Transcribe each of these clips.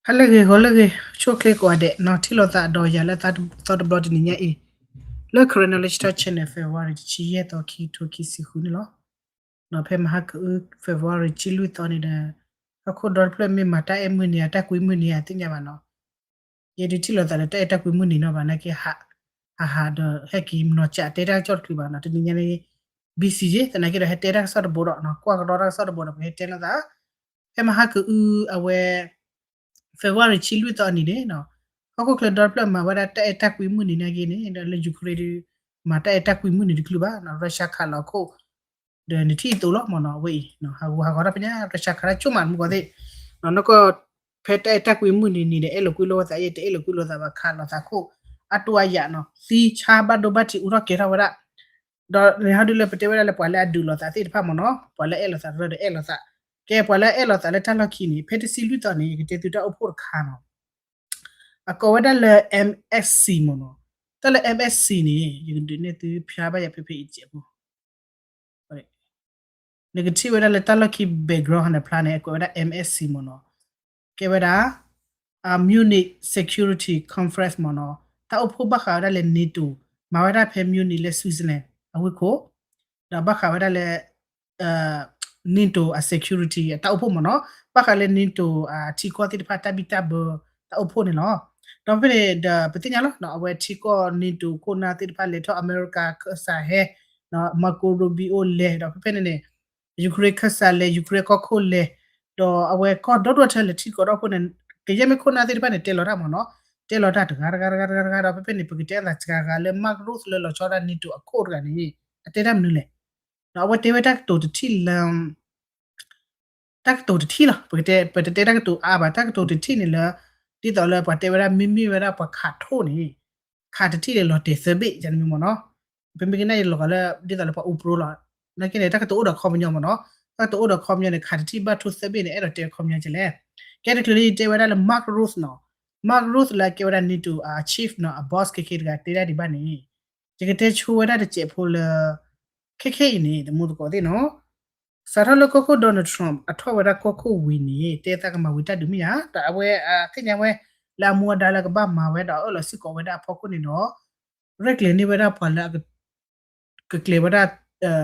ဟါလၢအဂ့ၤ ဂီၤလၢအဂ့ၤ ဆိၣ်ချ့ကိးဂၤဒဲးနီၤ ထံၣ်လိာ်သးဒီးယၤလၢသီတဘျီတနံၤညါအံၤ လၢ Karen Knowledge Talk Channel February တဆံယဲၢ်သီ ခံကထိခံဆံဃုန့ၣ်လီၤ. နီၤ ဖဲမဟါကအု February တဆံလွံၢ်သီန့ၣ်ဒီး ဟီၣ်ခိၣ်ဒီတဖျၢၣ်မ့ၢ်မၤတၢ်အဲၣ်မုၢ်နံၤဧါ တၢ်ကွံမုၢ်နံၤဧါ သ့ၣ်ညါဘၣ်နီၤ. ယဲဒုးထံၣ်လိာ်သးဒီးတၢ်အဲၣ်တၢ်ကွံမုၢ်နံၤနီၤဘၣ်နာ်က့ ဟးဟးဒီးဟဲက့ၤမနီၤကးတဲတၢ်ကစီၣ်တချုးဘၣ်နီၤ တနံၤညါန့ၣ် busy ယ့ သနာ်က့ဒီးဟဲတဲတၢ်ကစီၣ်တဘိဒီး ကွၢ်ကဒီးတၢ်ကစီၣ်တဘိဒီး ပကဟဲတဲလိာ်သး ဖဲမဟါကအုအဝဲ February တဆံလွံၢ်သီအနံၤန့ၣ်နီၤ ဟီၣ်ခိၣ်ချၢဒီတဖျၢၣ်မၤဝဲဒၣ်တၢ်အဲၣ်တၢ်ကွံမုၢ်နံၤနာ်က့န့ၣ် ဒီးလၢ Ukraine ဒုး မၤတၢ်အဲၣ်တၢ်ကွံမုၢ်နံၤတချုးဘၣ်နီၤ Russia ခးလီၤအခိၣ် ဒီးနထံၣ်အသိးလီၤမ့ၢ်နီၤ အဝဲအံၤ ဟးဂူာ်ဟးဂီၤတၢ်ဖဲညါ Russia ခးတၢ်ဆိကမိၣ်မုၢ်ကီၢ်သ့ၣ် နီၢ်ကီၢ် ဖဲတၢ်အဲၣ်တၢ်ကွံမုၢ်နံၤန့ၣ်ဒီး အဲၣ်လိာ်ကွံလိာ်သးယဲ တအဲၣ်လိာ်ကွံလိာ်သးဘၣ် ခးလိာ်သးခိၣ် အတိအယၤနီၤ သံဆါဘၣ်ဒိဘၣ်ထံး အူထီၣ်ကဲၤထီၣ်ဝဲဒၣ် ဒီးန့ၣ်ဟီဒုလၢပတဲဝဲဒၣ်လၢပှၤလၢအဒုးလိာ်သးသ့ၣ်တဖၣ်မ့ၢ်နီၤ ပှၤလၢအဲၣ်လိာ်သးတရၢဒီးအဲၣ်လိာ်သး ကဲပှၤလၢအအဲၣ်လိာ်သးလၢတၢ်လီၢ်ခံန့ၣ် ဖဲတဆံလွံၢ်သီန့ၣ် ယကတဲသုတၢ်အိၣ်ဖှိၣ်တခါနီၤ အကိးဝဲဒၣ်လၢ MSC မ့ၢ်နီၤ တၢ်လၢ MSC န့ၣ် ယကဒုးနဲၣ်သုဖျါဘၣ်ယၤဖဲဖဲအံၤစဲးဖိ နကထံၣ်ဝဲဒၣ်လၢတၢ်လီၢ်ခံ background ဟးနဖျါန့ၣ် အကွဲးဝဲဒၣ် MSC မ့ၢ်နီၤ ကဲဝဲဒၣ် Munich Security Conference မ့ၢ်နီၤ တၢ်အိၣ်ဖှိၣ်ဘၣ်ဃးဝဲဒၣ်လၢ NATO မၤဝဲဒၣ်ဖဲ Munich လၢ Switzerland အဝ့ၢ်ခိၣ် ဒီးဘၣ်ဃးဝဲဒၣ်လၢ NATO အ security အတၢ်အိၣ်ဖှိၣ်မ့ၢ်နီၤ ဘၣ်ဃးလၢ NATO အထံကီၢ်သ့ၣ်တဖၣ်တၢ်ဘံၣ်တၢ်ဘၢတၢ်အိၣ်ဖှိၣ်န့ၣ်လီၤ. ဒီးဖဲဖဲန့ၣ်ဒီးပသ့ၣ်ညါလီၤ အဝဲထံကီၢ် NATO ခိၣ်နၢ်သ့ၣ်တဖၣ်လဲၤထီၣ် အမဲရကၤခၢၣ်စးဟဲ Marco Rubio လဲၤ ဒီးဖဲဖဲန့ၣ်န့ၣ် Ukraine ခၢၣ်စးလဲၤ Ukraine ကီၢ်ခိၣ်လဲၤ ဒီးအဝဲကီၢ်ဒီဒိၣ်ထၢလဲၤထံကီၢ်ဒီခိၣ်န့ၣ် ကယဲၢ်မ့ၢ်ခိၣ်နၢ်သ့ၣ်တဖၣ်န့ၣ် တဲလီၤတၢ်မ့ၢ်နီၤ တဲလီၤတၢ်တဂၤတဂၤတဂၤတဂၤတဂၤဒီး ဖဲဖဲန့ၣ် ပကတဲအသးစှၤဂၤလၢ Mark Rutte လၢလီၤဆီဒၣ် NATO အခိၣ်တဂၤန့ၣ် အတဲတၢ်မနုၤလဲၣ် ဒီးအဝဲတဲဝဲတၢ်ကတိၤတထံၣ်လၢ တၢ်ကတိၤတထံၣ်လီၤ ပကတဲ ပတတဲတၢ်ကတိၤအါဘၣ် တၢ်ကတိၤတထံၣ်န့ၣ်လၢ ဒ်သိးလၢပှၤတဲဝဲဒၣ် မ့မ့ၢ်ဝဲဒၣ်ပှၤခးထိၣ်န့ၣ် ခးတထံၣ်န့ၣ်လီၤတဲာ်သၢဘ့ၣ် ယန့ၣ်မ့ၢ်နီၤ ပမ့ၢ်ကနၣ်ယလီၤဂာ်လၢ ဒ်သိးလၢပှၤအူပြိလီၤ နာ်က့န့ၣ် တၢ်ကတိၤအိၣ်ဒီးခီပညီမ့ၢ်နီၤ တၢ်ကတိၤအိၣ်ဒီးခီပညီန့ၣ် ခးတထံၣ်ဘၣ်ထိၣ်သၢဘ့ၣ်န့ၣ် အဲၣ်ဒိးတဲဝဲခီပညီကလဲၣ် ကဲတချုးလၢယတဲဝဲဒၣ်လၢ Mark Rutte နီၤ Mark Rutte လၢအကဲဝဲဒၣ် NATO အ chief နီၤ အ boss ခဲခဲတဂၤ တဲဒၣ်ဒံးဘၣ်န့ၣ် ယကတဲဆိဝဲဒၣ်တစဲးဖိလၢ ခဲခဲအံၤန့ၣ် တမူသကိးသ့ၣ်နီၤ စးထီၣ်လၢကီၢ်ခိၣ် Donald Trump အထီၣ်ဝဲဒၣ်ကီၢ်ခိၣ်ဝံၤန့ၣ် တဲသးကမၤဝံၤတၢ်ဒုးမ့ၢ်ဧါ ဒီးအဝဲသ့ၣ်ညါဝဲ လၢအမူအဒါလၢကဘၣ်မၤဝဲဒီးအၢၣ်လီၤစ့ၢ်ကီးဝဲဒၣ်အဖီခိၣ်န့ၣ်ဒီး ရဲၣ်ကျဲၤန့ၢ်ဝဲဒၣ်ပှၤလၢ ကကျဲၤဝဲဒၣ် ပာ်ထီၣ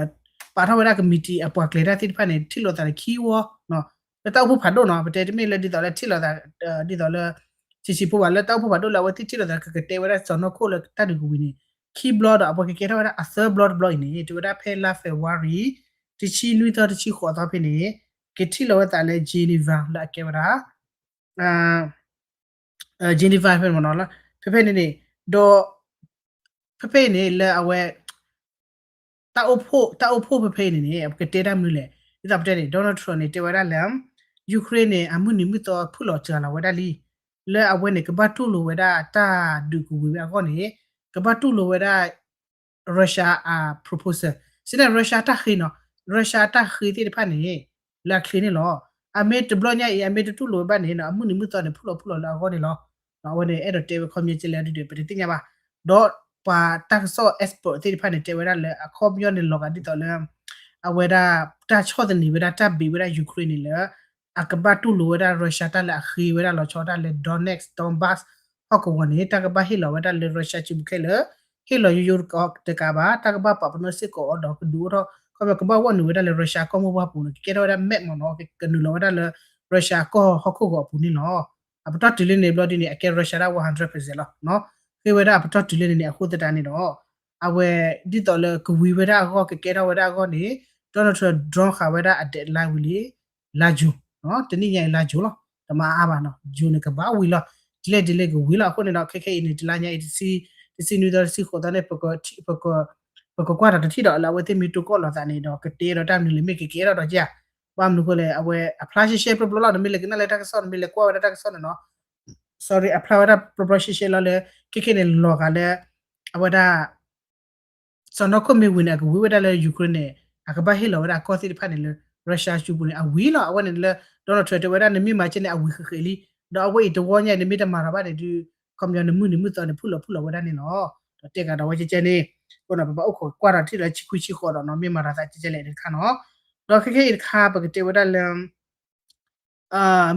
်ဝဲဒၣ်ကမံးတံာ် အပှၤကျဲၤတၢ်သ့ၣ်တဖၣ်န့ၣ် ထံၣ်လိာ်သးန့ၣ်ခံဝီ လၢတၢ်အိၣ်ဖှိၣ်ဖးဒိၣ်နီၤ ပတဲတမ့ၢ်လၢဒ်သိးလၢထံၣ်လိာ်သး ဒ်သိးလၢ ဆံးဆံးဖိဘၣ် လၢတၢ်အိၣ်ဖှိၣ်ဖးဒိၣ်လၢအဝဲသ့ၣ်ထံၣ်လိာ်သး ကကတဲဝဲဒၣ်စီၤနီၢ်ခိၣ်လၢတၢ်ဒုးကဝံၤန့ၣ် ခံဘျီဒီးအပှၤကကဲထီၣ်ဝဲဒၣ်အသၢဘျီတဘျီအံၤန့ၣ် တဲဝဲဒၣ်ဖဲလါ February တဆံနွံသီ တဆံဃိးသီဖဲန့ၣ် ကထံၣ်လိာ်ဝဲသးလၢ Geneva လၢအကဲဝဲဒၣ် Geneva ဖဲမ့ၢ်နီၤ ဖဲဖဲန့ၣ်န့ၣ် ဒီး ဖဲဖဲအံၤန့ၣ် လၢအဝဲ တၢ်အိၣ်ဖှိၣ် တၢ်အိၣ်ဖှိၣ်ဖဲဖဲအံၤန့ၣ်န့ၣ် ပကတဲတၢ်မနုၤလဲၣ် ဒ်သိးပတဲန့ၣ် Donald Trump န့ၣ် တဲဝဲဒၣ်လၢ Ukraine န့ၣ် အမုၢ်နံၤမုၢ်သီဖုၣ်လီၤစှၤလီၤဝဲဒၣ်လံ လၢအဝဲန့ၣ် ကဘၣ်တူၢ်လိာ်ဝဲဒၣ်တၢ်ဒုးကဝံၤဝဲအဂီၢ်န့ၣ် ကဘၣ်တူၢ်လိာ်ဝဲဒၣ် Russia အ proposal စ့ၢ်န့ၣ် Russia တၢ်ဃ့နီၤ Russia တၢ်ဃ့သ့ၣ်တဖၣ်န့ၣ် လၢအချ့န့ၣ်လီၤ. အမ့ၢ်တဘျီညါအံၤ အမ့ၢ်တတူၢ်လိာ်ဝဲဘၣ်န့ၣ် အမုၢ်နံၤမုၢ်သီန့ၣ် ဖုၣ်လီၤဖုၣ်လီၤလၢအဂီၢ်န့ၣ်လီၤ. အဝဲန့ၣ် အဲၣ်ဒိးတဲဝဲခီပညီကလဲၣ်ဒုး ပတသ့ၣ်ညါဘၣ်. ဒီးပှၤတၢ်ကစီၣ် expert သ့ၣ်တဖၣ်န့ၣ် တဲဝဲဒၣ်လၢအခီပညီန့ၣ် လီၤဂာ်ဒ်သိးလၢ အဝဲဒၣ် တၢ်ဆီၣ်သနံးဝဲဒၣ် တၢ်ဘံးဝဲဒၣ် Ukraine န့ၣ်လၢ အကဘၣ်တူၢ်လိာ်ဝဲဒၣ် Russia တၢ်လၢအဃ့ဝဲဒၣ်လီၤဆီဒၣ်လၢ Donetsk Donbas ဟီၣ်ကဝီၤန့ၣ် တၢ်ကဘၣ်ဟ့ၣ်လီၤဝဲဒၣ်လၢ Russia စုပူၤခဲလၢာ် ဟ့ၣ်လီၤယိယိတကးဘၣ် တၢ်ကဘၣ်ပာ်ပနီၣ်စ့ၢ်ကီးအီၤဒီးကဒုးအိၣ်ထီၣ် ခီပညီကဘၣ်ဝီၢ်နုာ်ဝဲဒၣ်လၢ Russia ကီၢ်မိၢ်ပှၢ်ပူၤန့ၣ် ကကဲထီၣ်ဝဲဒၣ် map မ့ၢ်နီၤ ကနုာ်လီၤဝဲဒၣ်လၢ Russia ကီၢ်ဟီၣ်ခိၣ်ဂီၤအပူၤန့ၣ်လီၤ. အပတီၢ်တုၤလၢန့ၣ်ဘျီဒ်န့ၣ် အကဲ Russia ဒၣ် one hundred percent လီၤ. ဃ့ဝဲဒၣ်အပတီၢ်တုၤလၢန့ၣ်န့ၣ် အဃိသတးန့ၣ်ဒီး အဝဲ ဒ်သိးလၢကဝံၤဝဲဒၣ်အဂီၢ် ကကဲထီၣ်ဝဲဒၣ်အဂီၢ်န့ၣ် Donald Trump drone ဃာ်ဝဲဒၣ်အ deadline ဝံၤလံ လါ June တနံၣ်ညါအံၤလါ June လီၤ. တမၤအါဘၣ်နီၤ June န့ၣ် ကဘၣ်ဝံၤလီၤ. ဒ်လဲၣ်ဒ်လဲၣ်ကဝံၤလီၤ. အဃိန့ၣ်ဒီး ခဲခဲအံၤန့ၣ် တလါညါအံၤ တဆံနွံသီ တဆံဃိးသီန့ၣ် ပကကွၢ်ဒီးတထံၣ်ဒီးလၢအဝဲသ့ၣ်မ့ၢ်တိၢ်ကီၢ်လိာ်သးန့ၣ်ဒီး ကတဲဒီးတၢ်မနုၤလဲၣ် မ့ၢ်ကကဲထီၣ်ဒီးကဲဧါ. ဘၣ်မနုၤအဃိလဲၣ် အဝဲအဖျါရှဲရှဲပျီပျီလီၤ. နမ့ၢ်လဲၤကနၣ်လၢတၢ်ကစီၣ် နမ့ၢ်လဲၤကွၢ်ဝဲဒၣ်တၢ်ကစီၣ်န့ၣ်နီၤ sorry အဖျါဝဲဒၣ်ပျီပျီရှဲရှဲလီၤလၢ ခဲခဲန့ၣ် လီၤဂာ်လၢ အဝဲဒၣ် စီၤနီၢ်ခိၣ်မ့ၢ်ဝံၤန့ၣ် အကဝံၤဝဲဒၣ်လၢ Ukraine န့ၣ် အကဘၣ်ဟ့ၣ်လီၤဝဲဒၣ်အကီၢ်သ့ၣ်တဖၣ်န့ၣ်လၢ Russia စုပူၤန့ၣ် အဝံၤလီၤ. အဝဲန့ၣ်လၢ Donald Trump တဲဝဲဒၣ် နမ့ၢ်မၤကဲန့ၣ် အဝံၤဃဲးဃဲးလံ. ဒီးအဝဲအံၤတဝီညါအံၤ နမ့ၢ်တမၤထီၣ်ဘၣ်န့ၣ်ဒုး ခီပညီနမုၢ်နံၤမုၢ်သီန့ၣ် ဖုၣ်လီၤဖုၣ်လီၤဝဲဒၣ်န့ၣ်လီၤ. ဒီးတဲကဒီးဝဲကဲကဲန့ၣ် အဃိန့ၣ် ပဘၣ်အိၣ်ခိးကွၢ်ဒီးထံၣ်လၢဆံခွံဆံဃိးဒီးနီၤ မ့ၢ်မၤထီၣ်သးကဲကဲလဲၣ်တခါနီၤ. ဒီးခဲခဲအံၤတခါ ပကတဲဝဲဒၣ်လၢ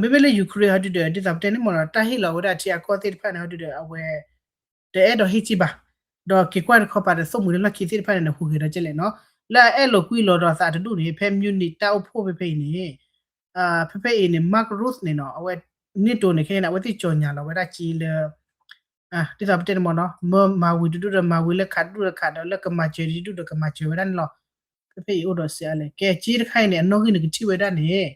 မ့မ့ၢ်လၢ Ukraine ဟီဒုဒီး ဒ်သိးပတဲန့ၣ်မ့ၢ်နီၤ တၢ်ဟ့ၣ်လီၤဝဲဒၣ်ထံအကီၢ်သ့ၣ်တဖၣ်န့ၣ် ဟီဒုဒီး အဝဲ တအဲၣ်ဒိးဟ့ၣ်က့ၢ်ဘၣ်, ဒီးက့ၤကွၢ်တခီပၤဒီး သိၣ်မှံၤလၢလီၢ်ခံသ့ၣ်တဖၣ်န့ၣ် ဟူးဂဲၤဒီးကဲလဲၣ်နီၤ, လၢအအဲၣ်လိာ်ကွံလိာ်ဒီးသးတဒူၣ်န့ၣ် ဖဲ Munich တၢ်အိၣ်ဖှိၣ်ဖဲဖဲအံၤန့ၣ် ဖဲဖဲအံၤန့ၣ် Mark Rutte န့ၣ်နီၤ အဝဲ NATO န့ၣ် ခဲအံၤန့ၣ် အဝဲသ့ၣ်ကၠီၤညါလီၤဝဲဒၣ်က့လၢ ဒ်သိးပတဲန့ၣ်မ့ၢ်နီၤ မၤဝံၤတဒူၣ်ဒီးမၤဝံၤ လၢခးတဒူၣ်ဒီးခးဒီး လၢကမၤစၢၤတဒူၣ်ဒီးကမၤစၢၤဝဲဒၣ်န့ၣ်လီၤ. ဖဲဖဲအံၤအိၣ်ဒီးစံးအါလဲၣ် ကဲက့တခါအံၤန့ၣ် အနီၣ်ဂံၢ်န့ၣ်ကထံၣ်ဝဲဒၣ်န့ၣ်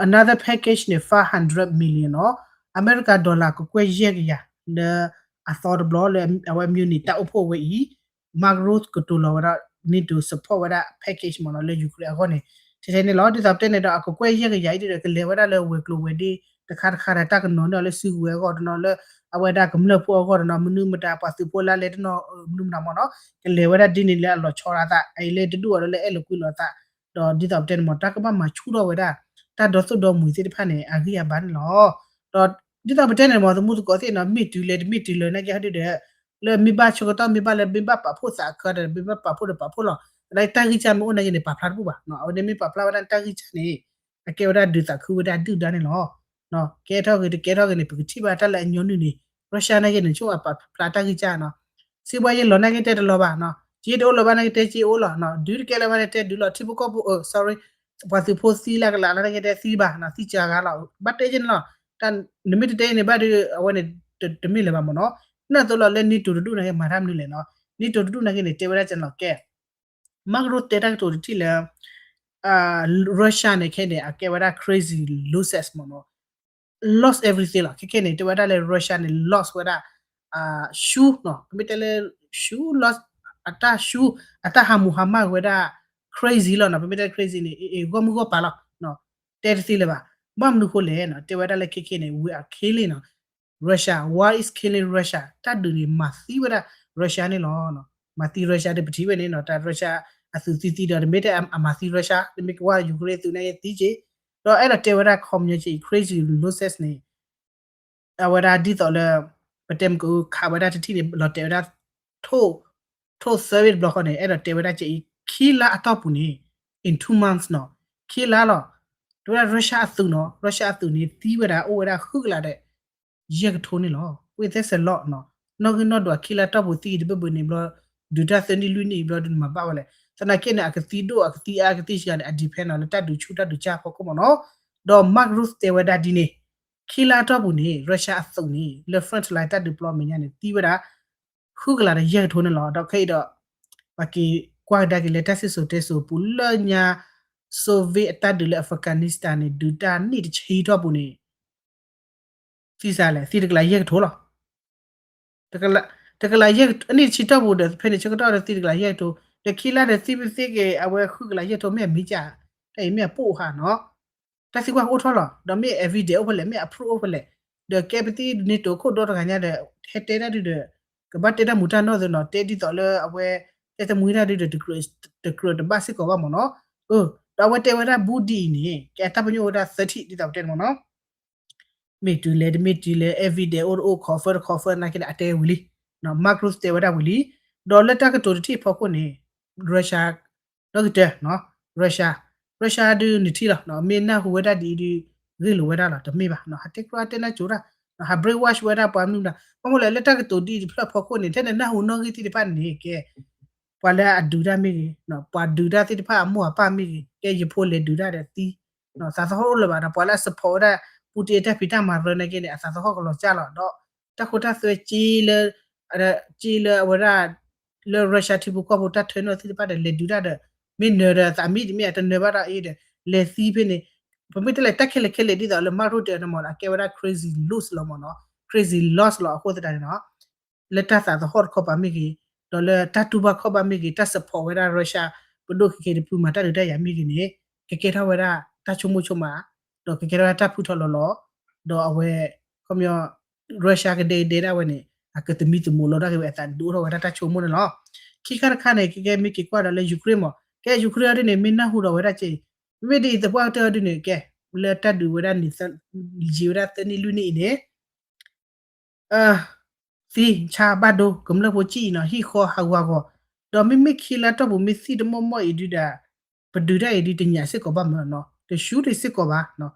another package န့ၣ် five hundred million နီၤ, အမဲရကၤ dollar ကကွဲၢ်ယဲၢ်ကယၤ လၢအသီတဘျီလၢအဝဲ Munich တၢ်အိၣ်ဖှိၣ်ဝဲအံၤ Mark Rutte ကတိၤလီၤဝဲဒၣ် NATO support ဝဲဒၣ် package မ့ၢ်နီၤ လၢ Ukraine အဂီၢ်န့ၣ် ထဲထဲန့ၣ်လီၤ. ဒ်သိးပတဲန့ၣ်ဒီး အကကွဲၢ်ယဲၢ်ကယၤအံၤဒီး ကလဲၤဝဲဒၣ်လၢဝဲၤကျိၤဝဲၤဒ့တခါတခါဒီး တၢ်ကနီၤန့ၢ်အီၤလၢစုကဝဲၤအဂီၢ်တနီၤ လၢအဝဲဒၣ်ကမျၢၢ်ဖိအဂီၢ်တနီၤ မနုၤမတၤ ပှၤသုးဖိလၢလဲၤတနီၤ မနုၤမတၤမ့ၢ်နီၤ ကလဲၤဝဲဒၣ်ဒ်န့ၣ်လၢအလီၤဆီဒၣ်သး အအံၤလၢတဒူၣ်အီၤဒီးလၢအဲၣ်လိာ်ကွံလိာ်သး ဒီးဒ်သိးပတဲန့ၣ်မ့ၢ် တၢ်ကဘၣ်မၤဆူၣ်ထီၣ်ဝဲဒၣ် တၢ်ဒီသိၣ်ဒီမုၢ်သ့ၣ်တဖၣ်န့ၣ် အဂံၢ်အဘါန့ၣ်လီၤ. ဒီးဒ်သိးပတဲန့ၣ်မ့ၢ် သမူသကိးသ့ၣ်နီၤ မ့ၢ်တုၤလဲၤတမ့ၢ်တုၤလဲၤနာ်က့ဟီဒုဒီး လၢမ့ၢ်ဘၣ်ဆၢကတီၢ်မ့ၢ်ဘၣ်လၢမ့ၢ်ဘၣ်ပာ်ဖှိၣ်သးအခါဒီး မ့ၢ်ဘၣ်ပာ်ဖှိၣ်ဒီးပာ်ဖှိၣ်လီၤ. သနာ်က့တၢ်ဂံၢ်စၢ်မ့ၢ်အိၣ်နာ်က့န့ၣ် ပာ်ဖျါတဘူၣ်ဘၣ်. အဝဲန့ၣ်မ့ၢ်ပာ်ဖျါဝဲဒၣ်တၢ်ဂံၢ်စၢ်န့ၣ် အကဲဝဲဒၣ်ဒုးသးခုဝဲဒၣ်ဒုၣ်ဒါန့ၣ်လီၤ. ကဲထီၣ်ဂ့ၤတကဲထီၣ်ဂ့ၤန့ၣ် ပကထံၣ်ဘၣ်တၢ်လၢအညီနုၢ်န့ၣ် Russia နာ်က့န့ၣ် ဆိပာ်ဖျါတၢ်ဂံၢ်စၢ်နီၤ စံးဘှါယဲလီၤနာ်က့တဲတလီၤဘၣ်နီၤ, က့တအိၣ်လၢၤဘၣ်နာ်က့တဲက့အိၣ်လီၤ, ဒုးတကဲလၢၤဘၣ်နာ်က့တဲဒုးလီၤ, ထံဖိကီၢ်ဖိ sorry ပှၤသုးဖိသံလၢကလးလၢနာ်က့တဲသံဘၣ်နီၤ, သံစှၤဂၤလီၤ, ဘၣ်တဲက့န့ၣ်လီၤ, နမ့ၢ်တတဲအံၤန့ၣ်ဘၣ်ဒီး အဝဲန့ၣ် တမ့ၢ်လၢၤဘၣ်မ့ၢ်နီၤ, နာ်သိးလီၤလၢ NATO တဒူၣ်နာ်က့မၤတၢ်မနုၤလဲၣ်နီၤ, NATO တဒူၣ်နာ်က့န့ၣ် တဲဝဲဒၣ်ကဲန့ၣ်လီၤကဲ Mark Rutte တဲတၢ်ကတိၤတထံၣ်လၢ Russia န့ၣ်ခဲန့ၣ် အကဲဝဲဒၣ် crazy losses မ့ၢ်နီၤ, lost everything လီၤ, ခဲခဲန့ၣ် တဲဝဲဒၣ်လၢ Russia န့ၣ် lost ဝဲဒၣ် shoe နီၤ, ပမ့ၢ်တဲလၢ shoe lost အတၢ် shoe အတၢ်ဟးမူဟးမၢ်ဝဲဒၣ် crazy လီၤနီၤ, ပမ့ၢ်တဲ crazy န့ၣ် ဂီၢ်မုၢ်ဂီၢ်ပၤလီၤ, တဲတသ့လၢၤဘၣ်, ဘၣ်မနုၤဃိလဲၣ်နီၤ, တဲဝဲဒၣ်လၢခဲခဲန့ၣ် we are killing နီၤ Russia, war is killing Russia, တၢ်ဒုးန့ၣ် မၤသံဝဲဒၣ် Russia န့ၣ်လီၤ, မၤသံ Russia ဒီးပထံၣ်ဝဲန့ၣ်နီၤ, တၢ် Russia အသုးသံသံဒီး တမ့ၢ်တဲအမၤသံ Russia, တမ့ၢ်ကဝဲ Ukraine သုးန့ၣ်သံက့, ဒီးအဲၣ်ဒိးတဲဝဲဒၣ် ခီပညီက့ crazy losses န့ၣ် အဝဲဒၣ်ဒ်သိးလၢ ပတဲမ့ၢ်ကခးဝဲဒၣ်တထံၣ်န့ၣ် လီၤတဲာ်ဝဲဒၣ် ထိၣ် ထိၣ်သၢဘ့ၣ်တဘျီဃီန့ၣ် အဲၣ်ဒိးတဲဝဲဒၣ်က့အံၤ ခံလါအတီၢ်ပူၤန့ၣ် in two months နီၤ, ခံလါလီၤ, တဲဝဲဒၣ် Russia အသုးနီၤ, Russia အသုးန့ၣ် သံဝဲဒၣ်အိၣ်ဝဲဒၣ်ဃုကလးဒီး ယဲၢ်ကထိန့ၣ်လီၤ, ဝ့ၢ်သဲစဲးလီၤနီၤ, နီၣ်ဂံၢ်နီၣ်ဒွးခံလါတီၢ်ပူၤသံအံၤတဘၢၣ်ဘၢၣ်န့ၣ်ဘျီ ဒုးတၢ်သၢနံၣ်လွံၢ်နံၣ်အံၤဘျီဒုးမၤဘၣ်ဝဲလဲၣ်, သနာ်က့န့ၣ် အကသံဒိၣ်အကသံအါကသံစှၤန့ၣ် အ depend နီၤ လၢတၢ်ဒုးဆူၣ်တၢ်ဒုးကၢ်ဖီခိၣ်မ့ၢ်နီၤ, ဒီး Mark Rutte တဲဝဲဒၣ်ဒ်န့ၣ် ခံလါတီၢ်ပူၤန့ၣ် Russia အသုးန့ၣ် လၢ front line တၢ်ဒုးပျီမဲာ်ညါန့ၣ် သံဝဲဒၣ် ဃုကလးဒီးယဲၢ်ကထိန့ၣ်လီၤ, ဒီးခဲအံၤဒီး ပှၤက့ၤကွၢ်ကဒါက့ၤလၢတၢ်စံၣ်စိၤတဲစိၤပူၤလၢညါ Soviet အတၢ်ဒုးလၢ Afghanistan န့ၣ် ဒုးတၢ်နံၣ်တဆံတီၢ်ပူၤန့ၣ် သံစးလဲၣ် သံတကလးယဲၢ်ကထိလီၤ. တကလးယဲၢ် နံၣ်တဆံတီၢ်ပူၤဒီး ဖဲန့ၣ်ဆၢကတီၢ်ဒီးသံတကလးယဲၢ်ကထိ, ဒီးခံလါဒီးသံပသ့က့ၤ အဝဲဃုကလးယဲၢ်ကထိ မ့ၢ်အမ့ၢ်ကၢ်, တၢ်အံၤမ့ၢ်အပိၢ်ဟးနီၤ, တၢ်သံကွၢ်ကအိၣ်ထီၣ်လီၤ, ဒီးမ့ၢ် evidence အိၣ်ဖဲလဲၣ် မ့ၢ်အ proof အိၣ်ဖဲလဲၣ်, ဒီးကဲပသံ NATO ခိၣ်ဒီတဂၤညါဒီး ဟဲတဲတၢ်ဒုးဒီး ကဘၣ်တဲတၢ်မူၤတၢ်နီၢ်သ့နီၤ, တဲဒ်သိးလၢအဝဲ တဲတမူၤတၢ်ဒုးဒီး တကြၢးတဘၣ်စ့ၢ်ကီးဘၣ်မ့ၢ်နီၤ, ဒီးအဝဲတဲဝဲဒၣ်ဘူးဒ်အံၤန့ၣ် ကဲအတၢ်ပညိၣ်ဝဲဒၣ်သၢထံၣ် ဒ်သိးပတဲန့ၣ်မ့ၢ်နီၤ မ့ၢ်တုၤလဲၣ်တမ့ၢ်တုၤလဲၣ် evidence အိၣ်တအိၣ် confirm တ confirm နာ်က့န့ၣ် အတဲဝံၤလံ, Mark Rutte တဲဝဲဒၣ်ဝံၤလံ, ဒီးလၢတၢ်ကတိၤတထံၣ်အဖီခိၣ်န့ၣ် Russia နီၣ်ဂံၢ်တၢ Russia, Russia ဒုးနုၢ်ထံလီၤ, မ့ၢ်နၢ်ဟူဝဲဒၣ်ဒ်အံၤဒုး ဂ့ၢ်လိာ်ဝဲဒၣ်လီၤ, တမ့ၢ်ဘၣ်, ဟးတဲကျိၣ်တဲနၢ်ကၠိတၢ်, ဟး brainwash ဝဲဒၣ်ပှၤမနုၤမတၤ, ဘၣ်မနုၤလဲၣ် လၢတၢ်ကတိၤဒ်အံၤတဖျၢၣ်အဖီခိၣ်န့ၣ် ထဲန့ၣ်နၢ်ဟူနီၣ်ဂံၢ်သ့ၣ်တဖၣ်န့ၣ် ကဲ ပှၤလၢအဒုးတၢ်မ့ၢ်ဂ့ၤ, ပှၤဒုးတၢ်သ့ၣ်တဖၣ်အမိၢ်အပၢ်မ့ၢ်ဂ့ၤ, ကဲယဖိလဲၤဒုးတၢ်ဒီးသံ, သးသဟီၣ်အိၣ်လၢၤဘၣ်ဒီး ပှၤလၢအ support ဝဲဒၣ် Putin အတၢ်ဖံးတၢ်မၤရၢနာ်က့န့ၣ် အသးသဟီၣ်ကလီၤကၢ်လီၤ, ဒီးတၢ်ခိတၢ်သွဲက့လၢ က့လၢအဝဲဒၣ် လၢ Russia ထံဖိကီၢ်ဖိတၢ်ထၢနုာ်သ့ၣ်တဖၣ်ဒီး လဲၤဒုးတၢ်ဒီး မ့ၢ်နၢၤဒီးသးမံတမ့ၢ် အတနၢၤဘၣ်ဒီးအံၤဒီး လဲၤသံဖဲန့ၣ်, ပမ့ၢ်တဲလဲၣ်တၢ်ခဲလၢာ်ခဲလၢာ်ဒ်သိးလၢ Mark Rutte တဲအီၤန့ၣ်မ့ၢ်နီၤ အကဲဝဲဒၣ် crazy loss လီၤမ့ၢ်နီၤ, crazy loss လီၤ အဃိသတးန့ၣ်နီၤ လၢတၢ်သးသဟီၣ်တခီပၤမ့ၢ်ဂ့ၤ, ဒီးလၢတၢ်တူၢ်ဘၣ်ခီၣ်ဘၣ်မ့ၢ်ဂ့ၤ, တၢ် support ဝဲဒၣ် Russia ပဒိၣ်ခဲကဲတဖုမၤတၢ်ဒုးတၢ်ယၤမ့ၢ်ဂ့ၤန့ၣ် ကကဲထီၣ်ဝဲဒၣ်တၢ်ဆိကမိၣ်ဆိကမး, ဒီးကကဲထီၣ်ဝဲဒၣ်တၢ်ဖုထီၣ်လီၤလီၤ, ဒီးအဝဲ ခီပညီ Russia ကဒဲကဒဲဒၣ်ဝဲန့ၣ် အကသမံသမိးလီၤဒၣ်က့ၤဝဲအသးဒုးအိၣ်ထီၣ်ဝဲဒၣ်တၢ်ဆိကမိၣ်န့ၣ်လီၤ. ခံခါတခါန့ၣ် ကကဲမ့ၢ်က့ၤကွၢ်ဒီးလၢ Ukraine မ့ၢ် ကဲ Ukraine အီၤဒ်န့ၣ် မ့ၢ်နၢ်ဟူဒီးဝဲဒၣ်က့ၤ, မ့မ့ၢ်ဒ်အံၤသပှၢ်ကတၢၢ်အီၤဒ်န့ၣ် ကဲ လၢတၢ်ဒုးဝဲဒၣ်န့ၣ် ယံာ်ဝဲဒၣ်သၢနံၣ်လွံၢ်နံၣ်အံၤန့ၣ် သံဆါဘၣ်ဒိ ကမျၢၢ်ဖိကံၣ်အံၤနီၤ ဟံၣ်ဃီဟးဂူာ်ဟးဂီၤ, ဒီးမ့မ့ၢ်ခံလါတီၢ်ပူၤမ့ၢ်သံတမီၢ်မီၢ်အံၤဒုးဒၣ် ပဒုးတၢ်အံၤဒုးတညးစ့ၢ်ကီးဘၣ်မ့ၢ်နီၤ တဆူတ့ၢ်စ့ၢ်ကီးဘၣ်နီၤ,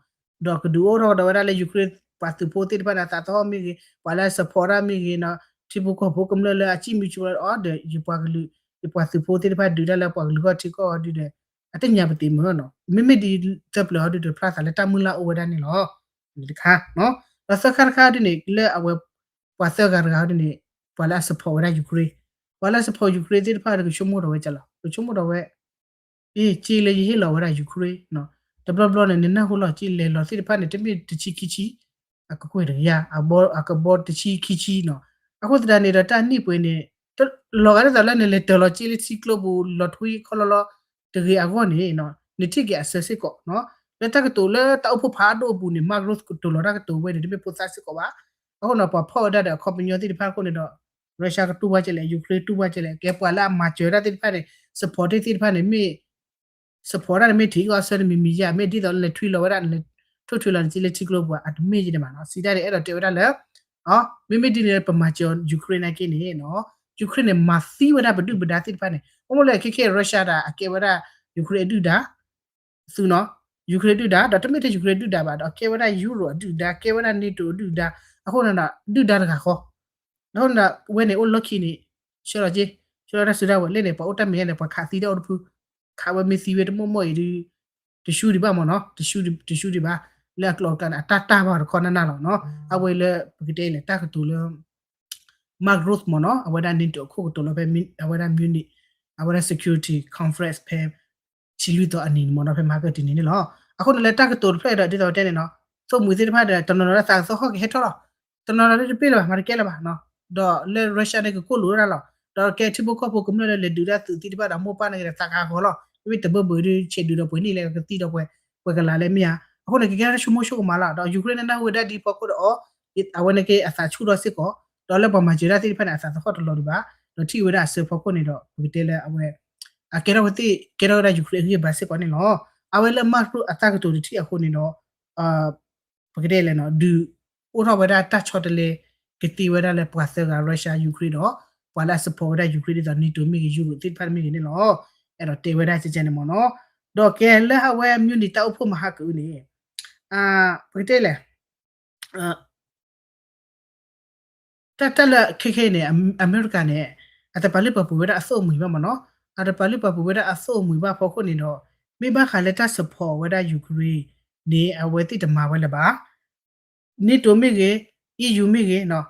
ဒီးကဒုးအိၣ်ထီၣ်ကဒီးဝဲဒၣ်လၢ Ukraine ပှၤသုးဖိသ့ၣ်တဖၣ်န့ၣ် အသးသဟီၣ်မ့ၢ်ဂ့ၤ, ပှၤလၢအ support တၢ်မ့ၢ်ဂ့ၤနီၤ, ထံဖိကီၢ်ဖိကမျၢၢ်လၢအစံၣ်မံစူၤလီၤအီၤဒီး ယပှၤကလုာ် ယပှၤသုးဖိသ့ၣ်တဖၣ်ဒုးတၢ်လၢပှၤကလုာ်ဂီၢ်ထံကီၢ်အီၤဒုးဒီး အတညါပသ့ၣ်မုာ်နီၤ, မ့မ့ၢ်ဒ်သၢပျၢၤအီၤဒုးဒီး ဖျါသးလၢတၢ်မုၢ်လၢ်အိၣ်ဝဲဒၣ်န့ၣ်လီၤ. တခါ, ဒီးသၢခါတခါဒုးန့ၣ် လၢအဝဲ ပှၤသၢဂၤတဂၤအီၤဒုးန့ၣ် ပှၤလၢအ support ဝဲဒၣ် Ukraine, ပှၤလၢအ support Ukraine သ့ၣ်တဖၣ်ဒီးကဆိကမိၣ်ထီၣ်ဝဲကလီၤ, ကဆိကမိၣ်ထီၣ်ဝဲ အ့ က့လၢယဟ့ၣ်လီၤဝဲဒၣ် Ukraine နီၤ, တဘျီဘျီန့ၣ် နနၢ်ဟူလီၤက့လဲၤလီၤသ့ၣ်တဖၣ်န့ၣ် တမ့ၢ်တဆံခံဆံ, အကကွဲၢ်တကယၤ, အကဘီတဆံခံဆံနီၤ, အဃိသတးန့ၣ်ဒီးတၢ်နံၣ်ပှဲၤန့ၣ် လီၤဂာ်ဒ်သိးလၢနလဲၤတၢၤလီၤက့လၢထံကျိပူၤ လီၤထွံခီလီၤလီၤ တဂ့ၤအဂီၢ်န့ၣ် နထံၣ်က့ၤအဆၢစ့ၢ်ကီးနီၤ, လၢတၢ်ကတိၤလၢတၢ်အိၣ်ဖှိၣ်ဖးဒိၣ်အပူၤန့ၣ် Mark Rutte ကတိၤလီၤတၢ်ကတိၤဝဲန့ၣ် တမ့ၢ်ဖိသၣ်စ့ၢ်ကီးဘၣ်, အဃိန့ၣ် ပှၤဖီၣ်ဝဲဒၣ်ဒီးအခီပညီသ့ၣ်တဖၣ်အဃိန့ၣ်ဒီး Russia ကတူၢ်ဘၣ်ကလဲၣ်, Ukraine တူၢ်ဘၣ်ကလဲၣ်, ကဲပှၤလၢအမၤစၢၤတၢ်သ့ၣ်တဖၣ်န့ၣ် support သ့ၣ်တဖၣ်န့ၣ် မ့ၢ် support တၢ်န့ၣ်မ့ၢ်ထံၣ်အီၤအဆၢတမံၤမံၤယါ မ့ၢ်ဒ်သိးလၢလဲၤထွံလီၤဝဲဒၣ် လဲၤထိၣ်ထွံလီၤနက့လၢထံကျိပူၤ အတမ့ၢ်ယဲန့ၣ်ဘၣ်နီၤ, စံးတၢ်န့ၣ် အဲၣ်ဒိးတဲဝဲဒၣ်လၢ မ့မ့ၢ်ဒ်န့ၣ် ပမၤစၢၤ Ukraine နာ်က့န့ၣ်နီၤ, Ukraine န့ၣ် မၤသံဝဲဒၣ်ပဒုၣ်ပဒါသ့ၣ်တဖၣ်န့ၣ် ဘၣ်မနုၤလဲၣ် ခဲခဲ Russia ဒၣ် အကဲဝဲဒၣ် Ukraine အဒုၣ်ဒါ သုနီၤ, Ukraine ဒုၣ်ဒါ ဒီးတမ့ၢ်ထဲ Ukraine ဒုၣ်ဒါဘၣ် ဒီးကဲဝဲဒၣ် Europe အဒုၣ်ဒါ ကဲဝဲဒၣ် NATO အဒုၣ်ဒါ, အဃိန့ၣ်ဒီး ဒုၣ်ဒါတဂၤဃီ, အဃိန့ၣ်ဒီး ဝဲန့ၣ်အိၣ်လီၢ်ခံန့ၣ် ဆှၢလီၤက့, ဆှၢလီၤတၢ်စုတၢ်ဝဲၤလၢန့ၣ် ပှၤအိၣ်တၢ်မဲာ်ညါန့ၣ် ပှၤခးသံတၢ်အိၣ်တဖု, ခးဝဲမ့ၢ်သံဝဲတမိၢ်မိၢ်အံၤဒုး တဆူဒံးဘၣ်မ့ၢ်နီၤ, တဆူဒံးဘၣ်, လၢအကျိၤအကျဲန့ၣ် အတၢ်တၢ်ဘၣ်တခီနၢ်နၢ်လီၤနီၤ, အဝဲလၢပကတဲလဲၣ် တၢ်ကတိၤလၢ Mark Rutte မ့ၢ်နီၤ, အဝဲဒၣ် NATO အခိၣ်ကတိၤလီၤဖဲ အဝဲဒၣ် Munich အဝဲဒၣ် security conference ဖဲ ဆံလွံၢ်သီအနံၤန့ၣ်မ့ၢ်နီၤ, ဖဲမဟါကတံၤန့ၣ်န့ၣ်လီၤ. အဃိန့ၣ်လၢတၢ်ကတိၤတဖျၢၣ်ဒီး ဒ်သိးတဲန့ၣ်နီၤ, သိၣ်မှံၤသ့ၣ်တဖၣ်ဒီး တနီၤနီၤလၢသးကသဟီၣ်ကဟဲထီၣ်လီၤ, တနီၤနီၤလၢတပ့ၢ်လၢၤဘၣ် မၤတကဲလၢၤဘၣ်နီၤ, ဒီးလၢ Russia န့ၣ် ကကိၣ်လိာ်ဝဲဒၣ်လီၤ, ဒီးကဲထံဖိကီၢ်ဖိကမျၢၢ်လၢလဲၤဒုးတၢ်သုးသ့ၣ်တဖၣ်ဒီး မိၢ်ပၢ်န့ၣ်က့ဒီး သးကဟးဂီၤလီၤ, မ့မ့ၢ်တဘၢဘၢဒီး ဆဲးဒုးဒီးပှဲၤန့ၣ်လဲၣ် ကသံဒီးပှဲၤ ပှဲၤကလးလဲၣ်မ့ၢ်ဧါ, အဃိန့ၣ် ကကဲထီၣ်ဆိကမိၣ်ဆိကမးလီၤ, ဒီး Ukraine န့ၣ် နၢ်ဟူဝဲဒၣ်ဒ်ဖီခိၣ်ဒီးအီၤ, အဝဲန့ၣ်က့အသးဆူၣ်ထီၣ်စ့ၢ်ကီး, ဒီးလၢပှၤမၤစၢၤတၢ်သ့ၣ်တဖၣ်န့ၣ် အသးသဟီၣ်တလီၤဒံးဘၣ်, ဒီးထံၣ်ဝဲဒၣ်အဆၢဖီခိၣ်န့ၣ်ဒီး ပကတဲလၢအဝဲ အကဲထီၣ်ဝဲသ့ၣ် ကဲထီၣ်ဝဲဒၣ် Ukraine အဂံၢ်အဘါစ့ၢ်ကီးန့ၣ်လီၤ. အဝဲလၢ Mark Rutte အတၢ်ကတိၤတထံၣ်အဃိန့ၣ်ဒီး ပကတဲလဲၣ်နီၤ ဒုးအိၣ်ထီၣ်ဝဲဒၣ်တၢ်ဆီတလဲ ကသ့ဝဲဒၣ်လၢပှၤသၢဂၤ Russia Ukraine ဒီး ပှၤလၢအ support ဝဲဒၣ် Ukraine ဒ်သိး NATO မ့ၢ်ဂ့ၤ Europe သ့ၣ်တဖၣ်မ့ၢ်ဂ့ၤန့ၣ်လီၤ. အဲၣ်ဒိးတဲဝဲဒၣ်ကဲကဲန့ၣ်မ့ၢ်နီၤ. ဒီးကဲလၢအဝဲ Munich တၢ်အိၣ်ဖှိၣ်မဟါကအုန့ၣ် ပကတဲလဲၣ် တၢ်တၢ်လၢခဲခဲအံၤန့ၣ် အမဲရကၤန့ၣ် အတပာ်လုၢ်ပာ်ပှ့ၤဝဲဒၣ်အသိၣ်မှံၤဘၣ်မ့ၢ်နီၤ, အတပာ်လုၢ်ပာ်ပှ့ၤဝဲဒၣ်အသိၣ်မှံၤဘၣ်ဖီခိၣ်န့ၣ်ဒီး မ့ၢ်ဘၣ်ဃးလၢတၢ် support ဝဲဒၣ် Ukraine န့ၣ် အဝဲသ့ၣ်တမၤဝဲလၢၤဘၣ်. NATO မ့ၢ်ဂ့ၤ, EU မ့ၢ်ဂ့ၤ,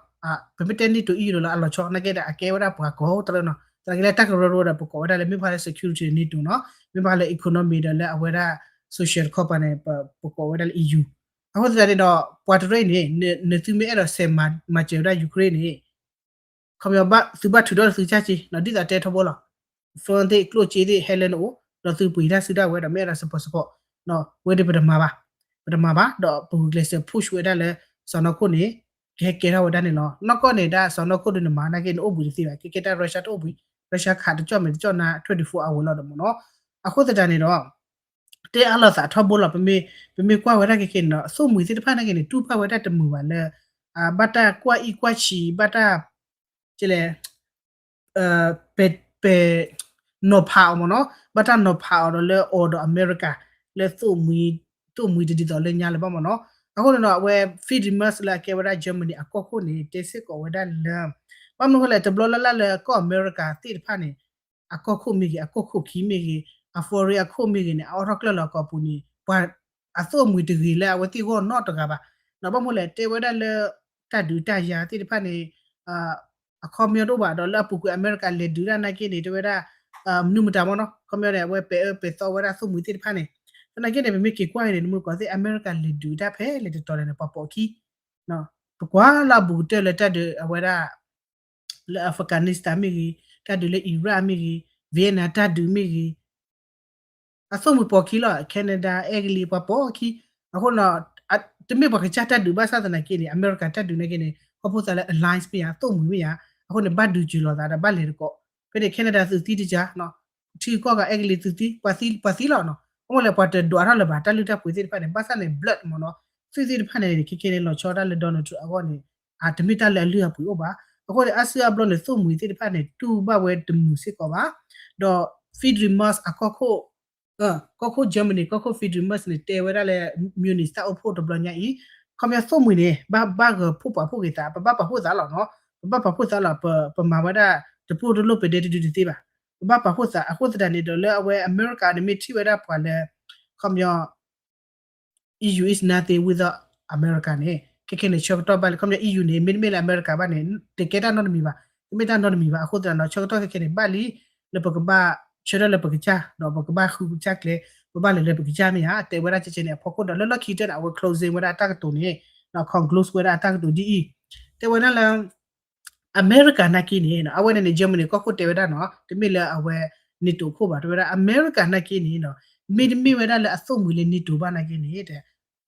ပမ့ၢ်တဲ NATO EU ဒီးလၢအလီၤဆီ နာ်က့ဒီး အကဲဝဲဒၣ်ပှၤကိးတရၢနီၤ, သနာ်က့လၢတၢ်ကရၢကရိဒီး ပကိးဝဲဒၣ်လၢ မ့ၢ်ဘၣ်ဃးလၢ security န့ၣ် NATO နီၤ, မ့ၢ်ဘၣ်ဃးလၢ economy ဒီးလၢအဝဲဒၣ် social တခီပၤန့ၣ် ပကိးဝဲဒၣ်လၢ EU အဃိသတးန့ၣ်ဒီး ပှၤတရၢအံၤန့ၣ် နသုမ့ၢ်အဲၣ်ဒိးဆဲးမၤစၢၤဝဲဒၣ် Ukraine န့ၣ် ခီပညီ သုဘၣ်ထုးထီၣ်သုကစၢ်က့ ဒ်သိးတဲထီဘိလီၤ. phone သ့ၣ် ကျိၣ်စ့သ့ၣ် ဟဲလၢနအိၣ် ဒီးသုပှ့ၤတၢ်စုတၢ်ဝဲၤဒီး မ့ၢ်အဲၣ်ဒိး support support ဝဲဒၣ်ပတမၤဘၣ်, ပတမၤဘၣ် ဒီးပဂုာ်ကျဲးစၢး push ဝဲဒၣ်လၢ စီၤနီၢ်ခိၣ်န့ၣ် ကဟဲကဲထီၣ်ဝဲဒၣ်န့ၣ်လီၤ. နီၢ်ကီၢ်န့ၣ် တၢ်စီၤနီၢ်ခိၣ်ဒုးနမၤနာ်က့ နအိၣ်ဘှံးတသ့ဘၣ်, ကဲကဲတၢ် Russia တအိၣ်ဘှံး, Russia ခးတကၠီၣ်မဲာ်တကၠီၣ်နါ twenty-four hour လီၤဒီးမ့ၢ်နီၤ. အဃိသတးန့ၣ်ဒီး တဲအါလိာ်သးထီဘိလီၤ. ပမ့ၢ်ကွၢ်ဝဲဒၣ်ခဲခဲန့ၣ်ဒီး သိၣ်မှံၤသ့ၣ်တဖၣ်နာ်က့န့ၣ် တူၢ်ဘၣ်ဝဲဒၣ်တမုာ်ဘၣ်လၢ ဘၣ်တၢ်ကွၢ်အံၣ်ကွၢ်ဆံး ဘၣ်တၢ် ကလဲၣ် ပဲ ပဲ နီၤဖးအီၤမ့ၢ်နီၤ, ဘၣ်တၢ်နီၤဖးအီၤဒီးလၢအီၤဒီးအမဲရကၤ လၢ သိၣ်မှံၤတဒ်သိးလၢညါလၢၤဘၣ်မ့ၢ်နီၤ. အဃိန့ၣ်ဒီး အဝဲ Friedrich Merz လၢအကဲဝဲဒၣ် Germany အကီၢ်ခိၣ်န့ၣ် တဲစ့ၢ်ကီးဝဲဒၣ်လၢ ဘၣ်မနုၤဃိလဲၣ် တဘျီလၢ်လၢ်လၢကီၢ်အမဲရကၤသ့ၣ်တဖၣ်န့ၣ် အကီၢ်ခိၣ်မ့ၢ်ဂ့ၤ, အကီၢ်ခိၣ်ခံမ့ၢ်ဂ့ၤ, အ foreign အခိၣ်မ့ၢ်ဂ့ၤန့ၣ် အအိးထီၣ်ကျၢၢ်လီၤကီၢ်ပူၤန့ၣ် ပှၤ အသိၣ်အမှံၤတဂ့ၤလၢအဝဲသ့ၣ်ဂီၢ်နီတဂၤဘၣ်. ဒီးဘၣ်မနုၤလဲၣ် တဲဝဲဒၣ်လၢ တၢ်ဒုးတၢ်ယၤသ့ၣ်တဖၣ်န့ၣ် အခီပညီတအိၣ်ဘၣ် ဒီးလၢအပူၤကွံာ်အမဲရကၤလဲၤဒုးတၢ်နာ်က့န့ၣ် တဲဝဲဒၣ် မနုၤမတၤမ့ၢ်နီၤ ခီပညီန့ၣ် အဝဲပဲာ်အၢပဲာ်သီဝဲဒၣ်သိၣ်မှံၤသ့ၣ်တဖၣ်န့ၣ် သနာ်က့န့ၣ် ပမ့ၢ်က့ၤကွၢ်အံၤန့ၣ် နမုၢ်ကီၢ်သ့ၣ် အမဲရကၤလဲၤဒုးတၢ်ဖဲလဲၣ်တတီၤလဲၣ်န့ၣ် ပှၤပိာ်ခံ ပကွၢ်လၢအဘူးကတၢၢ်လၢတၢ်ဒုးအဝဲဒၣ် လၢ Afghanistan မ့ၢ်ဂ့ၤ, တၢ်ဒုးလၢ Iraq မ့ၢ်ဂ့ၤ, Vietnam တၢ်ဒုးမ့ၢ်ဂ့ၤ အသိၣ်မှံၤပိာ်ခံလီၤ. Canada အဲကလံးပှၤပိာ်ခံ အဃိန့ၣ် တမ့ၢ်ပှၤကစၢ်တၢ်ဒုးဘၣ်ဆၣ်သနာ်က့န့ၣ် အမဲရကၤတၢ်ဒုးနာ်က့န့ၣ် ခီဖျိသးလၢ alliance မ့ၢ်ဧါ သိၣ်မှံၤမ့ၢ်ဧါ အဃိန့ၣ် ဘၣ်ဒုးစၢၤလိာ်သးဒီးဘၣ်လဲၤတကိး ဖဲန့ၣ် Canada သုးသံတကၢ ထံကီၢ်ဂၤအဲကလံးသုးသံ ပှၤသံလီၤနီၤ အဃိလဲၣ် ပှၤတဒွးထီၣ်လၢၤဘၣ် တၢ်လုၢ်တၢ်ပှ့ၤသ့ၣ်တဖၣ်န့ၣ် ဘၣ်ဆၣ်န့ၣ် blood မ့ၢ်နီၤ သုးသ့ၣ်တဖၣ်န့ၣ် ခဲခဲန့ၣ် လီၤဆီဒၣ်လၢ Donald Trump အဂီၢ်န့ၣ် တမ့ၢ်တၢ်လၢအလုၢ်အပှ့ၤအိၣ်ဘၣ်. အဃိန့ၣ် အါစုအါဘျီန့ၣ် သိၣ်မှံၤသ့ၣ်တဖၣ်န့ၣ် တူၢ်ဘၣ်ဝဲတမုာ်စ့ၢ်ကီးဘၣ်. ဒီး Friedrich Merz အကီၢ်ခိၣ် ကီၢ်ခိၣ် Germany ကီၢ်ခိၣ် Friedrich Merz န့ၣ် တဲဝဲဒၣ်လၢ Munich တၢ်အိၣ်ဖှိၣ်တဘျီညါအံၤ ခီပညီသိၣ်မှံၤန့ၣ် ဘၣ်ဘၣ်ဂၢၤဖှိၣ်ပာ်ဖှိၣ်က့ၤသး ပဘၣ်ပာ်ဖှိၣ်သးလီၤနီၤ ပဘၣ်ပာ်ဖှိၣ်သးလီၤ ပမၤဝဲဒၣ် တပိၢ်တလိၣ်ပဒဲတဒုတသ့ဘၣ် ပဘၣ်ပာ်ဖှိၣ်သး အဃိသတးန့ၣ်ဒီးလၢအဝဲအမဲရကၤန့ၣ်မ့ၢ်ထံၣ်ဝဲဒၣ်ပှၤလၢ ခီပညီ EU is nothing without America န့ၣ် ခဲခဲန့ၣ် ဆၢကတီၢ်ဘၣ်လံ ခီပညီ EU န့ၣ် မ့တမ့ၢ်လၢအမဲရကၤဘၣ်န့ၣ် တကဲတၢ်နီတမံၤဘၣ် တမ့ၢ်တၢ်နီတမံၤဘၣ် အဃိသတးဒီး ဆၢကတီၢ်ခဲခဲန့ၣ် ဘၣ်လံ လၢပကဘၣ်ဆၢထၢၣ်လၢပကစၢ် ဒီးပကဘၣ်ဃုကစၢ်ကျဲ ပဘၣ်လဲၤလၢပကစၢ်မ့ၢ်ဧါ တဲဝဲဒၣ်ကဲကဲန့ၣ် အဖီခိၣ်ဒီးလၢလီၢ်ခံကတၢၢ်န့ၣ် အဝဲ closing ဝဲဒၣ်အတၢ်ကတိၤန့ၣ် conclude ဝဲဒၣ်အတၢ်ကတိၤဒ်အံၤ တဲဝဲဒၣ်လၢ အမဲရကၤနာ်က့န့ၣ် အဝဲန့ၣ်န့ၣ် Germany ကီၢ်ခိၣ်တဲဝဲဒၣ်နီၤ တမ့ၢ်လၢအဝဲ NATO ခိၣ်ဘၣ် တဲဝဲဒၣ် အမဲရကၤနာ်က့န့ၣ် မ့တမ့ၢ်ဝဲဒၣ်လၢအသိၣ်မှံၤလၢ NATO ဘၣ်နာ်က့န့ၣ်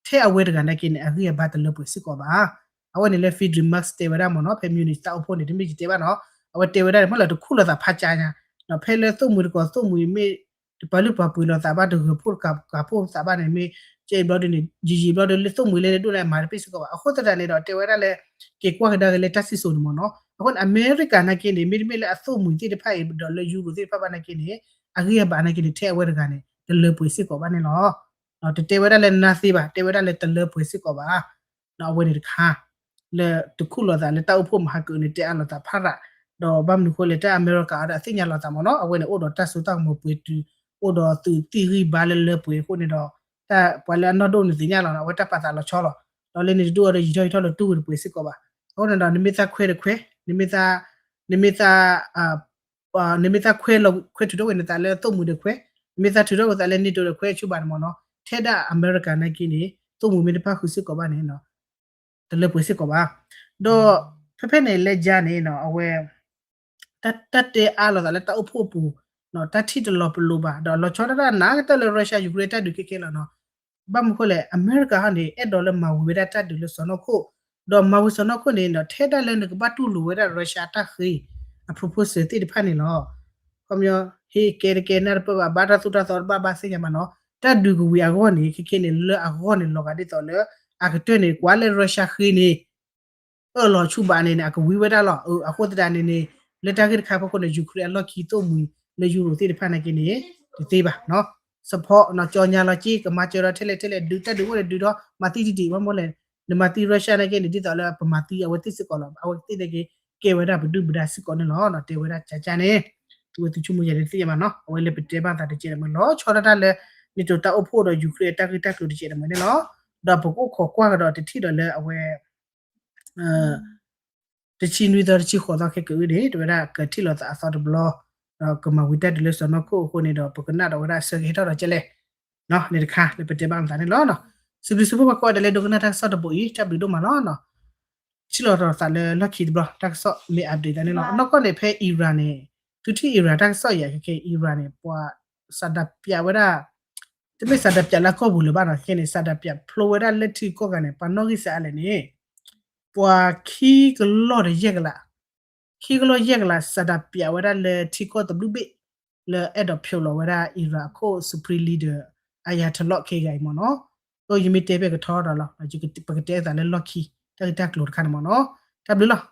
ထဲအဝဲတဂၤနာ်က့န့ၣ် အဂံၢ်အဘါတလၢပှဲၤစ့ၢ်ကီးဘၣ်. အဝဲန့ၣ်လၢ Friedrich Merz တဲဝဲဒၣ်မ့ၢ်နီၤ ဖဲ Munich တၢ်အိၣ်ဖှိၣ်န့ၣ် တမ့ၢ်ယတဲဘၣ်နီၤ အဝဲတဲဝဲဒၣ်န့ၣ် မ့ၢ်လၢတခူၣ်လိာ်သးဖးကၠါညါ ဒီးဖဲလၢသိၣ်မှံၤတကိးသိၣ်မှံၤမ့ၢ် တပာ်လုၢ်ပာ်ပှ့ၤလိာ်သးဘၣ် တဂၢၤဖှိၣ်တကးဖှိၣ်သးဘၣ်န့ၣ် မ့ၢ်ကဲအံၤဘျီဒ်န့ၣ် ယံာ်ယံာ်ဘျီဒ်လၢသိၣ်မှံၤလၢန့ၣ်ဒိၣ်န့ၣ် မၤတပ့ၢ်စ့ၢ်ကီးဘၣ်. အဃိသတးန့ၣ်ဒီး တဲဝဲဒၣ်လၢ က့ၤကွၢ်ကဒါက့ၤလၢတၢ်စံၣ်စိၤန့ၣ်မ့ၢ်နီၤ အဃိန့ၣ် အမဲရကၤနာ်က့န့ၣ် မ့တမ့ၢ်လၢအသိၣ်မှံၤသ့ၣ်တဖၣ်အံၤ ဒီးလၢ Euro သ့ၣ်တဖၣ်ဘၣ်နာ်က့န့ၣ် အဂံၢ်အဘါနာ်က့န့ၣ် ထဲအဝဲတဂၤန့ၣ် တလၢပှဲၤစ့ၢ်ကီးဘၣ်န့ၣ်လီၤ. တတဲဝဲဒၣ်လၢ nothing ဘၣ် တဲဝဲဒၣ်လၢတလၢပှဲၤစ့ၢ်ကီးဘၣ်. အဝဲန့ၣ်တခါ လၢတခူၣ်လိာ်သးလၢတၢ်အိၣ်ဖှိၣ်မဟါကအုးန့ၣ် တဲအါလိာ်သးဖးရး, ဒီးဘၣ်မနုၤဃိလဲၣ် တၢ်အမဲရကၤအံၤဒီးအသ့ၣ်ညါလိာ်သးမ့ၢ်နီၤ အဝဲန့ၣ်အိၣ်ဒီးတၢ်စိတၢ်ကမီၤပှဲၤတုၤ အိၣ်ဒီးသုးသ့ၣ်ဂံၢ်ဘါလၢလၢပှဲၤအဃိန့ၣ်ဒီး တၢ်ပှၤလၢအနီၢ်ဒိၣ်န့ၣ်သ့ၣ်ညါလီၤ အဝဲတၢ်ပာ်သးလီၤဆီလီၤ. ဒီးလၢန့ၣ်တဒူၣ်အံၤဒီးယံာ်ထီၣ်ယံာ်ထီၣ်လၢတူၢ်ဝဲတပှဲၤစ့ၢ်ကီးဘၣ်. အဃိန့ၣ်ဒီး နမ့ၢ်သးခွဲတခွဲ နမ့ၢ်သး နမ့ၢ်သး နမ့ၢ်သးခွဲလီၤခွဲထုးထီၣ်ဝဲနသးလၢသိၣ်မှံၤဒီးခွဲ, နမ့ၢ်သးထုးထီၣ်ဝဲသးလၢ NATO ဒီးခွဲဆူဘၣ်န့ၣ်မ့ၢ်နီၤ, ထဲဒၣ်အမဲရကၤနာ်က့န့ၣ် သိၣ်မှံၤမ့ၢ်တဖၣ်ဃုာ်စ့ၢ်ကီးဘၣ်န့ၣ် တလၢပှဲၤစ့ၢ်ကီးဘၣ်. ဒီးဖဲဖဲန့ၣ်လၢယါန့ၣ် အဝဲ တၢ်တဲအါလိာ်သးလၢတၢ်အိၣ်ဖှိၣ်အပူၤ, တၢ်ထံၣ်တလီၤပလိာ်ဘၣ်, ဒီးလီၤဆီဒၣ်တၢ်နးကတၢၢ်လၢ Russia Ukraine တၢ်ဒုးခဲခဲလီၤနီၤ. ဘၣ်မနုၤဃိလဲၣ် အမဲရကၤဟီန့ၣ် အဲၣ်ဒိးလၢမၤဝံၤဝဲဒၣ်တၢ်ဒုးလၢစီၢ်နီၤခိၣ်, ဒီးမၤဝံၤစီၢ်နီၤခိၣ်န့ၣ်ဒီး ထဲဒၣ်လၢနကဘၣ်တူၢ်လိာ်ဝဲဒၣ် Russia အတၢ်ဃ့ အ proposal သ့ၣ်တဖၣ်န့ၣ်လီၤ. ခီပညီ ဟ့ၣ်ကဲတကဲနၢ်တပၢၢ်ဘၣ် ဘၣ်တၢ်သိၣ်တၢ်သီတဘၣ်ဘၣ်သ့ၣ်ညါဘၣ်နီၤ. တၢ်ဒုးကဝံၤအဂီၢ်န့ၣ် ခဲခဲန့ၣ် လၢအဂီၢ်န့ၣ် လီၤဂာ်ဒ်သိးလၢ အကတၢၢ်န့ၣ် ကွၢ်လၢ Russia ဃ့န့ၣ် အၢၣ်လီၤဆူဘၣ်န့ၣ်န့ၣ် အကဝံၤဝဲဒၣ်လီၤ. အဃိသတးန့ၣ်န့ၣ် လၢတၢ်ဂ့ၢ်တခါဖီခိၣ်န့ၣ် Ukraine အလီၢ်ခံသိၣ်မှံၤလၢ Euro သ့ၣ်တဖၣ်နာ်က့န့ၣ် တသ့ဘၣ်. support နီၤ ကၠီညါလီၤက့ ကမၤစၢၤဒီးထဲလဲၣ်ထဲလဲၣ် ဒုးတၢ်ဒုးအိၣ်န့ၣ်ဒုးဒီး မၤသံတဒံး ဘၣ်မနုၤလဲၣ် နမၤသံ Russia နာ်က့န့ၣ် ဒ်သိးလၢပမၤသံအဝဲသ့ၣ်စ့ၢ်ကီးလီၤ. အဝဲသ့ၣ်နာ်က့ ကဲဝဲဒၣ်ပဒုၣ်ပဒါစ့ၢ်ကီးန့ၣ်လီၤ. တဲဝဲဒၣ်ကၠါကၠါန့ၣ် သုဝဲသုဆိကမိၣ်ယၤန့ၣ်သ့ၣ်ညါဘၣ်နီၤ. အဝဲလၢပတဲဘၣ်သးတကဲးတမံၤ လီၤဆီဒၣ်တၢ်လၢ NATO တၢ်အိၣ်ဖှိၣ်ဒီး Ukraine အတၢ်ဂ့ၢ်တၢ်ကျိၤတကဲးတမံၤန့ၣ်လီၤ. ဒီးပကအိၣ်ခိးကွၢ်ကဒီးတထံၣ်ဒီးလၢအဝဲ တဆံနွံသီ တဆံဃိးသီခဲကအုန့ၣ် တဲဝဲဒၣ်ကထံၣ်လိာ်သးအသီတဘျီ, ဒီးကမၤဝံၤတၢ်ဒုးလၢစီၢ်နီၤခိၣ်အဃိန့ၣ်ဒီး ပကနၣ်ဒီးဝဲဒၣ်အဆၢကဟဲထီၣ်ဒီးကဲလဲၣ်, န့ၣ်တခါလၢပတဲဘၣ်မသးန့ၣ်လီၤ. စံးဘျုးစံးဖှိၣ်ပှၤကိးဂၤဒဲးလၢဒိကနၣ်တၢ်ကစီၣ်တဘိအံၤ တၢ်ဘျုးဒိၣ်မးလီၤ. ထံၣ်လိာ်သးလၢလီၢ်ခံတဘျီ တၢ်ကစီၣ်မ့ၢ် update သးန့ၣ်လီၤ. နီၢ်ကီၢ်န့ၣ် ဖဲ Iran န့ၣ် သုထံၣ် Iran တၢ်ကစီၣ်ယၤခဲခဲ Iran န့ၣ် ပှၤစးဒးပၠးဝဲဒၣ် တမ့ၢ်စးဒးပၠးလၢအကီၢ်ပူၤလၢၤဘၣ်နီၤ, ခဲန့ၣ် စးဒးပၠးဖျိဝဲဒၣ်လၢထံကီၢ်ဂၤန့ၣ် ပှၤနီၣ်ဂံၢ်စးအါလဲၣ်န့ၣ် ပှၤခံကလီၢ်ဒီးယဲၢ်ကလး, ခံကလီၢ်ယဲၢ်ကလး စးဒးပၠးဝဲဒၣ်လၢထံကီၢ်တဘျုးဘ့ၣ် လၢအဲၣ်ဒိးဖျိးလီၤဝဲဒၣ် Iran အခိၣ် supreme leader Ayatollah ခဲဂၤအံၤမ့ၢ်နီၤ. အဃိယမ့ၢ်တဲဖဲကထီဒီးလီၤ, ပကတဲအသးလၢလီၢ်ခံ တၢ်ဂ့ၢ်တၢ်ကျိၤတခါန့ၣ်မ့ၢ်နီၤ. တၢ်ဘျုးလီၤ.